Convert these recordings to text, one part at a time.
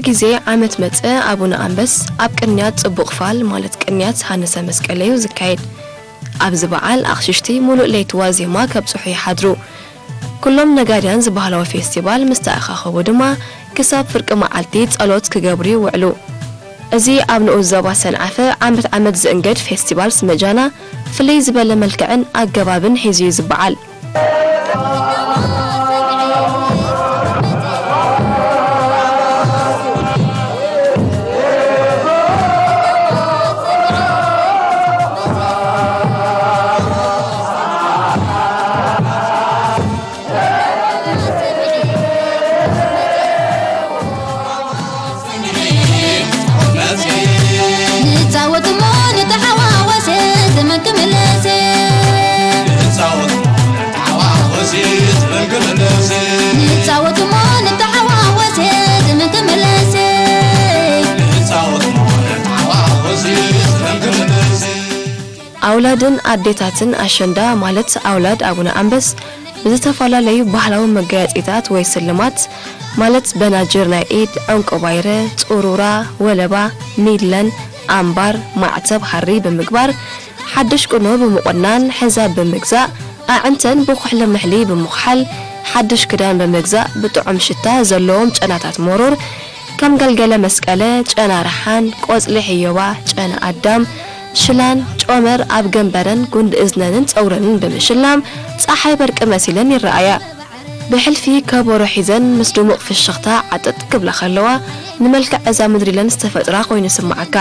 ግዜ ዓመት መጸ ኣቡነ ኣንበስ ኣብ ቅንያት ጽቡቕ ፋል ማለት ቅንያት ሃንሰ መስቀል እዩ ዝካየድ። ኣብዚ በዓል ኣቕሽሽቲ ሙሉእ ለይቲ ዋዜማ ከብጽሑ ይሓድሩ። ኩሎም ነጋድያን ዝበሃላዊ ፌስቲቫል ምስ ተኣኻኸቡ ድማ ክሳብ ፍርቂ መዓልቲ ጸሎት ክገብሩ ይውዕሉ። እዚ ኣብ ንኡስ ዞባ ሰንዓፈ ዓመት ዓመት ዝእንገድ ፌስቲቫል ስመጃና ፍልይ ዝበለ መልክዕን ኣገባብን ሒዙ እዩ ዝበዓል። ንጻወት እሞ ንተሓዋወስ ዘመን ክምለስ። ንጻወት እሞ ንተሓዋወስ ዘመን ክምለስ። ንጻወት እሞ ንተሓዋወስ ዘመን ክምለስ። ንጻወት እሞ ንተሓዋወስ ዘመን ክምለስ። ኣውላድን ኣዴታትን ኣሸንዳ ማለት ኣውላድ ኣቡነ ኣንበስ ብዝተፈላለዩ ባህላዊ መጋየጺታት ወይ ስልማት ማለት በናጅር ናይ ኢድ፣ ዕንቁ ባይረ፣ ጹሩራ፣ ወለባ፣ ሚለን፣ ኣምባር፣ ማዕተብ ሃሪ ብምግባር፣ ሓድሽ ቁኖ ብምቑናን፣ ሕዛብ ብምግዛእ፣ ኣዕንተን ብኩሕሊ ምሕሊ ብምኹሓል፣ ሓድሽ ክዳን ብምግዛእ፣ ብጥዑም ሽታ ዘለዎም ጨናታት መሮር፣ ከም ገልገለ መስቀለ፣ ጨና ረሓን፣ ቆጽሊ ሕዮባ፣ ጨና ኣዳም፣ ሽላን ጮመር ኣብ ገንበረን፣ ጉንዲ እዝነንን ጸጉረንን ብምሽላም ጸሓይ በርቂ መሲለን ይረኣያ። ብሕልፊ ከበሮ ሒዘን ምስ ድሙቕ ፍሽኽታ ዓጠጥ ክብላ ከለዋ፣ ንመልክዕ እዛ ምድሪ ኢለን ዝተፈጥራ ኮይኑ ይስምዓካ።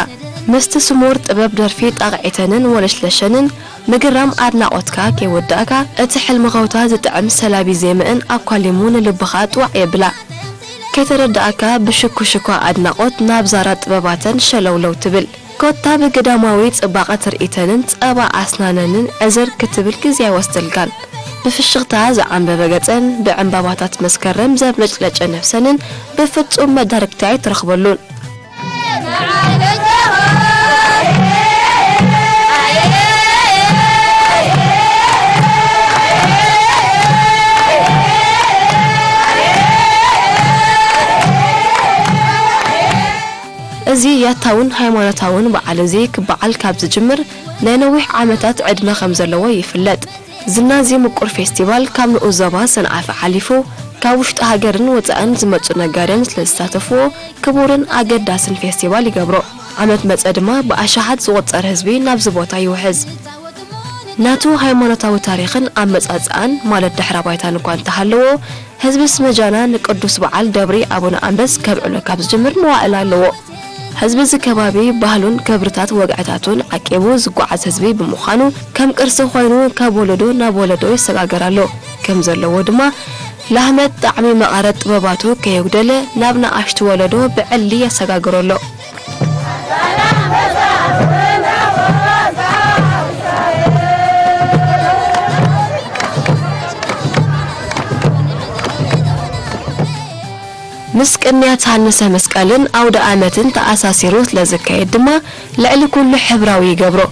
ምስቲ ስሙር ጥበብ ደርፊ ጣቕዒተንን ወለሽለሸንን፣ ምግራም ኣድናቖትካ ከይወዳእካ፣ እቲ ሕልሚ ከውታ ዝጥዕም ሰላቢ ዜምእን ኣኳሊሙ ንልብኻ ጥዋዕ የብላ። ከይተረዳእካ ብሽኩሽኳ ኣድናቖት ናብ ዛራ ጥበባተን ሸለውለው ትብል። ኮታ ብግዳማዊ ጽባቐ ትርኢተንን ጸባ ኣስናነንን ዕዝር ክትብል ግዜ ኣይወስደልካን። ብፍሽኽታ ዝዓምበበ ገጸን፣ ብዕምባባታት መስከረም ዘብለጭለጨ ነፍሰንን ብፍጹም መዳርግቲ ኣይትረኽበሉን። እዚ ያታውን ሃይማኖታውን በዓል እዚ ክበዓል ካብ ዝጅምር ናይ ነዊሕ ዓመታት ዕድመ ከም ዘለዎ ይፍለጥ። ዝና እዚ ምቁር ፌስቲቫል ካብ ንኡስ ዞባ ሰንዓፈ ሓሊፉ፣ ካብ ውሽጢ ሃገርን ወጻእን ዝመጹ ነጋድያን ስለ ዝሳተፍዎ፣ ክቡርን ኣገዳስን ፌስቲቫል ይገብሮ። ዓመት መጸ ድማ ብኣሽሓት ዝቑጸር ህዝቢ ናብዚ ቦታ ይውሕዝ። ናቱ ሃይማኖታዊ ታሪኽን ኣመጻጽኣን ማለት ድሕረ ባይታን እኳ እንተሃለዎ፣ ህዝቢ ስመጃና ንቅዱስ በዓል ደብሪ ኣቡነ ኣንበስ ከብዕሎ ካብ ዝጅምር መዋእል ኣለዎ። ህዝቢ እዚ ከባቢ ባህሉን ክብርታት ወግዕታቱን ዓቂቡ ዝጓዓዝ ህዝቢ ብምዃኑ፣ ከም ቅርሲ ኮይኑ ካብ ወለዶ ናብ ወለዶ ይሰጋገር ኣሎ። ከም ዘለዎ ድማ ላህመት ጣዕሚ መቐረት ጥበባቱ ከየጉደለ ናብ ንኣሽቱ ወለዶ ብዕሊ የሰጋግሮ ኣሎ። ምስ ቅንያት ሃንሰ መስቀልን ኣውደ ኣመትን ተኣሳሲሩ ስለ ዝካየድ ድማ ልዕሊ ኩሉ ሕብራዊ ይገብሮ።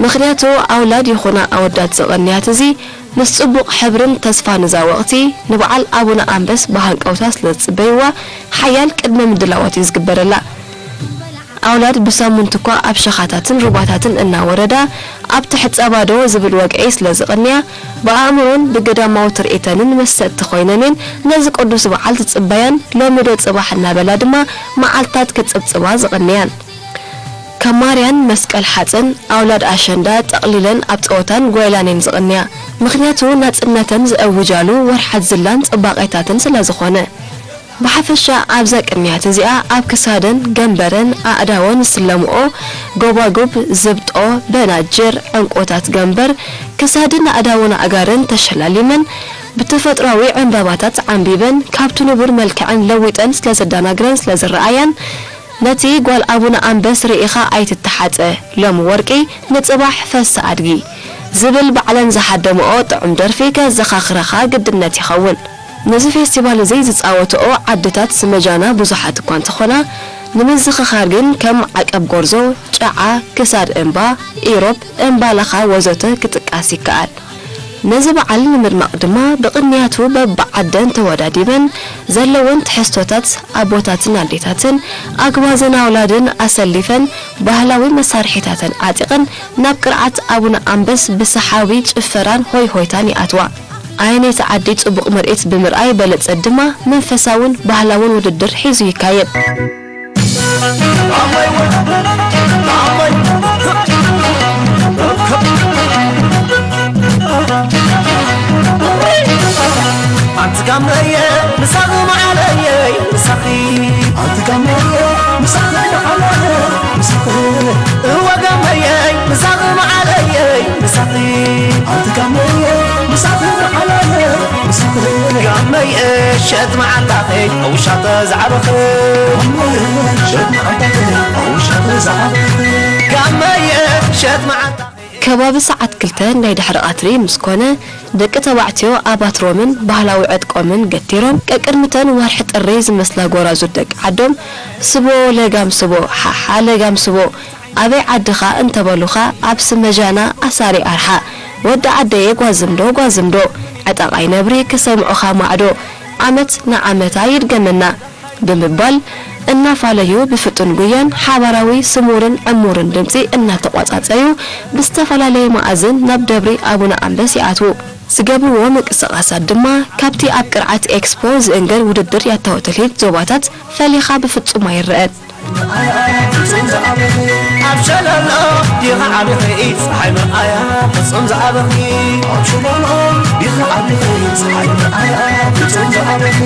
ምኽንያቱ ኣውላድ ይኹና ኣወዳት እዚ ቅንያት እዚ ምስ ጽቡቕ ሕብርን ተስፋን እዛ ወቕቲ ንበዓል ኣቡነ ኣንበስ ብሃንቀውታ ስለ ዝጽበይዋ ሓያል ቅድመ ምድላዋት እዩ ዝግበረላ። ኣውላድ ብሳምንት እኳ ኣብ ሸኻታትን ሩባታትን እናወረዳ ኣብ ትሕት ጸባ ዶ ዝብል ወግዒ ስለ ዝቕንያ ብኣእምሮን ብግዳማዊ ትርኢተንን መሰጥቲ ኮይነን እየን ነዚ ቅዱስ በዓል ዝጽበያን ሎሚ ዶ ጽባሕ እናበላ ድማ መዓልታት ክጽብጽባ ዝቕንያን። ከማርያን መስቀል ሓጽን ኣውላድ ኣሸንዳ ጠቕሊለን ኣብ ጸወታን ጓይላን እየን ዝቕንያ። ምኽንያቱ ናጽነተን ዘእውጃሉ ወርሓት ዝላን ጽባቐታትን ስለ ዝኾነ። ብሓፈሻ ኣብዛ ቅንያት እዚኣ ኣብ ክሳደን፣ ገንበረን፣ ኣእዳወን ዝስለምኦ ጎባጉብ፣ ዝብጦ፣ በናጅር፣ ዕንቁታት ገንበር፣ ክሳድን ኣእዳወን ኣእጋረን ተሸላሊመን ብተፈጥሯዊ ዕምባባታት ዓምቢበን ካብቲ ንቡር መልክዐን ለዊጠን ስለ ዘደናግረን ስለ ዝረኣያን ነቲ ጓል ኣቡነ ኣንበስ ርኢኻ ኣይትተሓጸ ሎሚ ወርቂ ንጽባሕ ፈሲ ኣድጊ ዝብል ባዕለን ዝሃደምኦ ጥዑም ደርፊ ከዘኻኽረኻ ግድነት ይኸውን። ነዚ ፌስቲቫል እዚ ዝጻወትኦ ዓድታት ስመጃና ብዙሓት እኳ እንተኾና፣ ንምዝኽኻር ግን ከም ዓቀብ ጎርዞ፣ ጨዓ፣ ክሳድ እምባ፣ ኢሮብ፣ እምባ ለኻ ወዘተ ክጥቀስ ይከኣል። ነዚ በዓል ንምድማቕ ድማ ብቕንያቱ በብዓደን ተወዳዲበን ዘለወን ትሕዝቶታት ኣቦታትን ኣዴታትን ኣግባዝን ኣውላድን ኣሰሊፈን ባህላዊ መሳርሒታተን ዓጢቐን ናብ ቅርዓት ኣቡነ ኣንበስ ብሰሓቢ ጭፈራን ሆይ ሆይታን ይኣትዋ። ኣየነይቲ ዓዲ ጽቡቕ ምርኢት ብምርኣይ በለጸት ድማ መንፈሳውን ባህላውን ውድድር ሒዙ ይካየድ። ኣንቲ ጋመየ ምሳኺ መዓለየይ ምሳኺ ኣንቲ ጋመየ ምሳኺ መዓለየይ ምሳኺ እወ ጋመየይ ምሳኺ መዓለየይ ምሳኺ ኣንቲ ጋመየ ምሳኺ መዓለየይ ምሳኺ ጋመየ ሸት መዓልታኺ ኣውሻተ ዝዓበኺ ሸት መዓልታኺ ኣውሻተ ዝዓበኺ ጋመየ ሸት መዓልታኺ ከባቢ ሰዓት ክልተ ናይ ድሕሪ ቀትሪ ምስ ኮነ፣ ደቂ ተባዕትዮ ኣባትሮምን ባህላዊ ዕጥቆምን ገቲሮም፣ ቀቅድምተን ወርሒ ጥሪ ዝመስላ ጎራዙት ደቂ ዓዶም፣ "ስቦ ለጋም ስቦ፣ ሓሓ ለጋም ስቦ፣ ኣበይ ዓድኻ?" እንተበሉኻ፣ "ኣብ ስመጃና ኣሳሪ ኣርሓ፣ ወዲ ዓደየ ጓዝምዶ፣ ጓዝምዶ፣ ዕጠቓይ ነብሪ ክሰምዑኻ ማዕዶ፣ ዓመት ንዓመታ ይድገመና" ብምባል እናፋለዩ ብፍጡን ጉያን ሓባራዊ ስሙርን ዕሙርን ድምጺ እናተቋጻጸዩ ብዝተፈላለየ መኣዝን ናብ ደብሪ ኣቡነ ኣንበስ ይኣትዉ። ዝገብርዎ ምንቅስቓሳት ድማ ካብቲ ኣብ ቅርዓት ኤክስፖ ዝእንገድ ውድድር ያታወ ትልሂት ዞባታት ፈሊኻ ብፍጹም ኣይረኣን። ኣብ ሸለሎ ዲኻ ዓቢኺ ጸሓይ መርኣያ ፍጹም ዝኣበኺ ኣብ ሸለሎ ዲኻ ዓቢኺ ጸሓይ መርኣያ ፍጹም ዝኣበኺ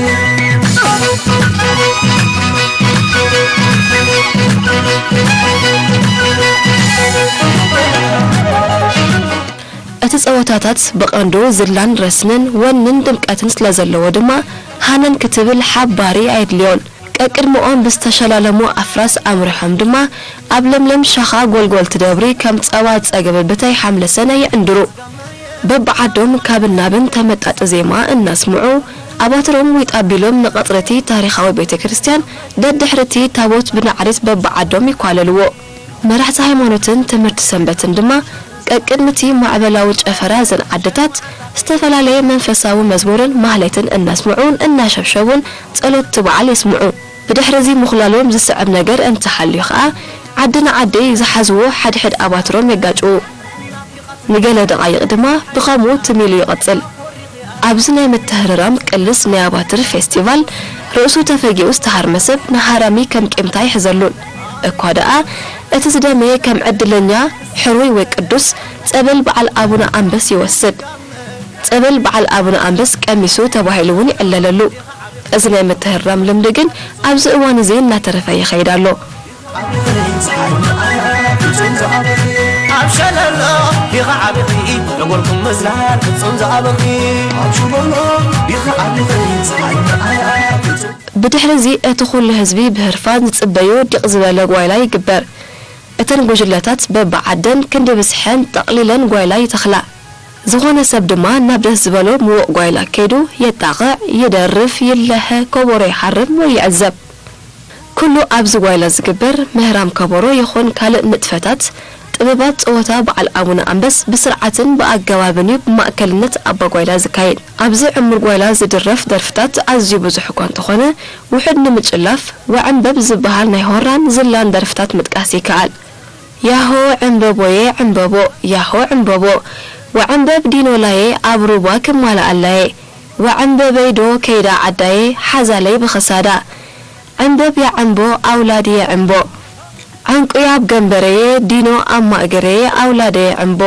እቲ ጸወታታት ብቐንዱ ዝላን ረስንን ወንን ድምቀትን ስለ ዘለዎ ድማ፣ ሃነን ክትብል ሓባሪ ኣየድልዮን። ቀቅድመኦም ብዝተሸላለሙ ኣፍራስ ኣምሪሖም ድማ፣ ኣብ ለምለም ሸኻ ጎልጎል ትደብሪ ከም ጸባ ጸገበ ብተይ ሓምለሰነ ይዕንድሩ። በብዓዶም ካብን ናብን ተመጣጢ ዜማ እናስምዑ፣ ኣባትሮም ዊጥ ኣቢሎም ንቐጽሪ እቲ ታሪኻዊ ቤተ ክርስቲያን ደድሕሪ እቲ ታቦት ብናዕሪት በብዓዶም ይኳለልዎ። መራሕቲ ሃይማኖትን ትምህርቲ ሰንበትን ድማ ቀቅድሚ እቲ ማዕበላዊ ጨፈራ እዘን ዓድታት ዝተፈላለየ መንፈሳዊ መዝሙርን ማህሌትን እናስምዑን እናሸብሸቡን ጸሎት እቲ በዓል የስምዑ። ብድሕሪ እዚ ምኹላሎም ዝስዕብ ነገር እንተሃልዩ ኸኣ፣ ዓዲ ንዓዲ ዝሓዝዎ ሓድሕድ ኣባትሮም የጋጭዉ። ንገለ ደቓይቕ ድማ ብኸምኡ ትም ኢሉ ይቕጽል። ኣብዚ ናይ ምትህርራም ቅልስ ናይ ኣባትር ፌስቲቫል፣ ርእሱ ተፈጊኡ ዝተሃርመ ሰብ ንሃራሚ ከም ቂምታ ኣይሕዘሉን። እኳ ደኣ፣ እቲ ዝደመየ ከም ዕድለኛ፣ ሕሩይ ወይ ቅዱስ፣ ጸበል በዓል ኣቡነ ኣንበስ ይወስድ። ጸበል በዓል ኣቡነ ኣንበስ ቀሚሱ ተባሂሉ እውን ይዕለለሉ። እዚ ናይ ምትህርራም ልምዲ ግን ኣብዚ እዋን እዚ እናተረፈ ይኸይድ ኣሎ። ኣብ ሸለሎ ዲኻ ዓቢኺ፣ ነጎልኩም ምዝላል ፍጹም ዝኣበኺ። ኣብ ሸለሎ ዲኻ ዓቢኺ፣ ጸሓይ መርኣያ ፍጹም። ብድሕሪ እዚ እቲ ኩሉ ህዝቢ ብህርፋን ዝጽበዮ ዲቕ ዝበለ ጓይላ ይግበር። እተን ጉጅለታት በብዓደን ክንዲ ብዝሐን ጠቕሊለን ጓይላ ይተኽላ። ዝኾነ ሰብ ድማ ናብ ደስ ዝበሎ ምዉቕ ጓይላ ከይዱ የጣቕዕ፣ ይደርፍ፣ ይለሀ፣ ከበሮ ይሓርም ወይ ይዕዘብ። ኩሉ ኣብዚ ጓይላ ዝግበር ምህራም ከበሮ ይኹን ካልእ ንጥፈታት፣ ጥበባት ጸወታ በዓል ኣቡነ ኣንበስ ብስርዓትን ብኣገባብን እዩ ብማእከልነት ኣባ ጓይላ ዝካየድ። ኣብዚ ዕሙር ጓይላ ዝድረፍ ደርፍታት ኣዝዩ ብዙሕ እኳ እንተኾነ፣ ውሑድ ንምጭላፍ ወዐንበብ ዝበሃል ናይ ሆራን ዝላን ደርፍታት ምጥቃስ ይከኣል። ያሆ ዕምበቦየ ዕምበቦ፣ ያሆ ዕምበቦ፣ ወዐንበብ ዲኖላየ ኣብ ሩባ ክማልኣላየ፣ ወዐንበበይ ዶ ከይዳ ዓዳየ ሓዛለይ ብኽሳዳ፣ ዕምበብ ያዕምቦ ኣውላድየ ዕምቦ፣ ዕንቁይ ኣብ ገንበረየ ዲኖ ኣብ ማእገረየ ኣውላደየ ዕምቦ፣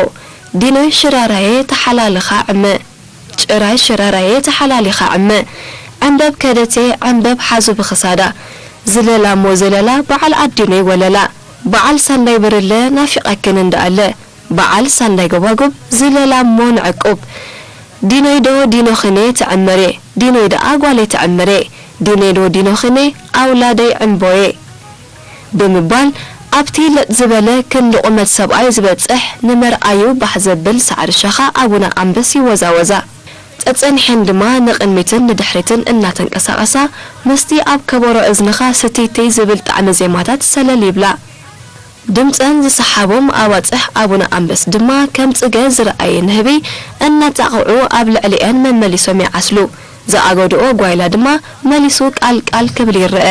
ዲኖይ ሽራራየ ተሓላልኻ ዕመ። ጭራይ ሽራራየ ተሓላሊኻ ዕመ፣ ዕምበብ ከደቴ ዕምበብ ሓዙ ብኽሳዳ፣ ዝለላ እሞ ዝለላ በዓል ኣዲኖይ ወለላ፣ በዓል ሳንዳይ ብርለ ናፊቐክን እንዳኣለ፣ በዓል ሳንዳይ ጎባጉብ ዝለላ እሞ ንዕቁብ፣ ዲኖይ ዶ ዲኖኽኔ ትዕምሬ፣ ዲኖይ ደኣ ጓለይ ትዕምሬ፣ ዲኖይ ዶ ዲኖኽኔ ኣውላደይ ዕምቦዬ። ብምባል፣ ኣብቲ ለጥ ዝበለ ክንዲ ቁመት ሰብኣይ ዝበጽሕ ንመርኣዩ ባህ ዘብል ሳዕሪ ሸኻ ኣቡነ ኣንበስ ይወዛወዛ። ጸጸኒሐን ድማ ንቕድሚትን ንድሕሪትን እናተንቀሳቐሳ፣ ምስቲ ኣብ ከበሮ እዝንኻ ስትይትይ ዝብል ጣዕሚ ዜማታት ሰለል ይብላ። ድምጸን ዝሰሓቦም ኣባጽሕ ኣቡነ ኣንበስ ድማ ከም ጽገ ዝረኣየ ንህቢ እናጣቕዑ ኣብ ልዕሊኣን መመሊሶም ይዓስሉ። ዝኣገድኦ ጓይላ ድማ መሊሱ ቃል ቃል ክብል ይረአ።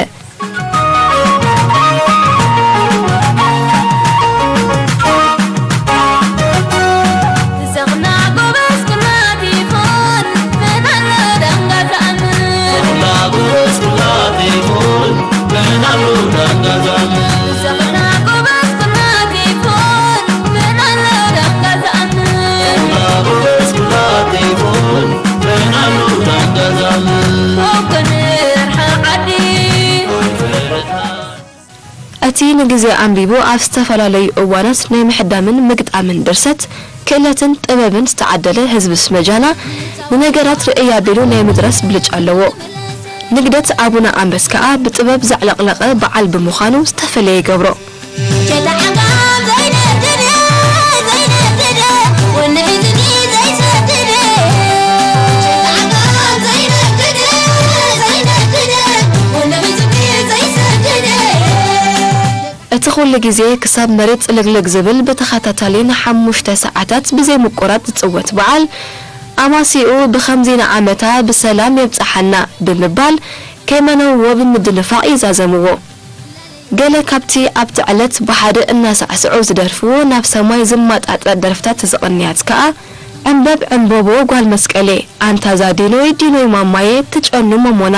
እቲ ንግዜ ኣንቢቡ ኣብ ዝተፈላለዩ እዋናት ናይ ምሕዳምን ምግጣምን ድርሰት ክእለትን ጥበብን ዝተዓደለ ህዝብስ መጃና ንነገራት ርእይ ኣቢሉ ናይ ምድረስ ብልጫ ኣለዎ። ንግደት ኣቡነ ኣንበስ ከኣ ብጥበብ ዘዕለቕለቐ በዓል ብምዃኑ ዝተፈለየ ይገብሮ። እቲ ኩሉ ግዜ ክሳብ መሬት ጽልግልግ ዝብል ብተኸታታሊ ንሓሙሽተ ሰዓታት ብዘይ ምቁራጽ ዝጽወት በዓል ኣማሲኡ ብኸምዚ ንዓመታ ብሰላም የብጽሓና ብምባል ከይመነውዎ ብምድንፋቕ ይዛዘምዎ። ገለ ካብቲ ኣብቲ ዕለት ብሓደ እናሳዕስዑ ዝደርፍዎ ናብ ሰማይ ዝማጣጠር ደርፍታት እዚ ቅንያት ከኣ ዕምበብ ዕምበቦ ጓል መስቀሌ ኣንታዛ ዲኖይ ዲኖይ ማማየ ትጨኑ ሞሞና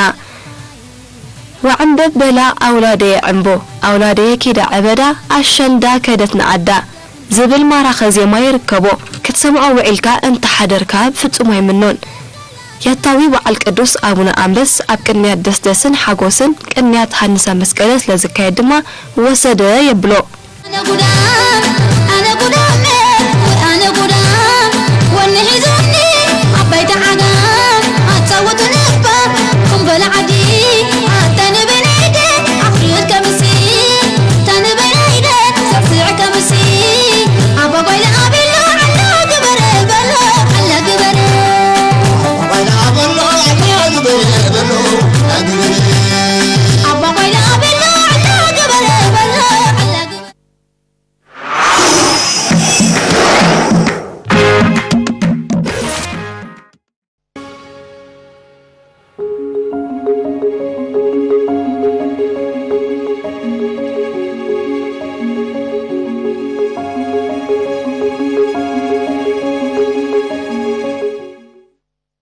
ወዕምበብ በላ ኣውላደየ ዕምቦ ኣውላደየ ኪዳ ዕበዳ ኣሸንዳ ከደት ንኣዳ ዝብል ማራኸ ዜማ ይርከቦ። ክትሰምዖ ውዒልካ እንተሓደርካ ፍጹም ኣይምኖን። ያታዊ በዓል ቅዱስ ኣቡነ ኣንበስ ኣብ ቅንያት ደስደስን ሓጎስን ቅንያት ሃንሳ መስቀለ ስለ ዝካየድ ድማ ወሰደ የብሎ።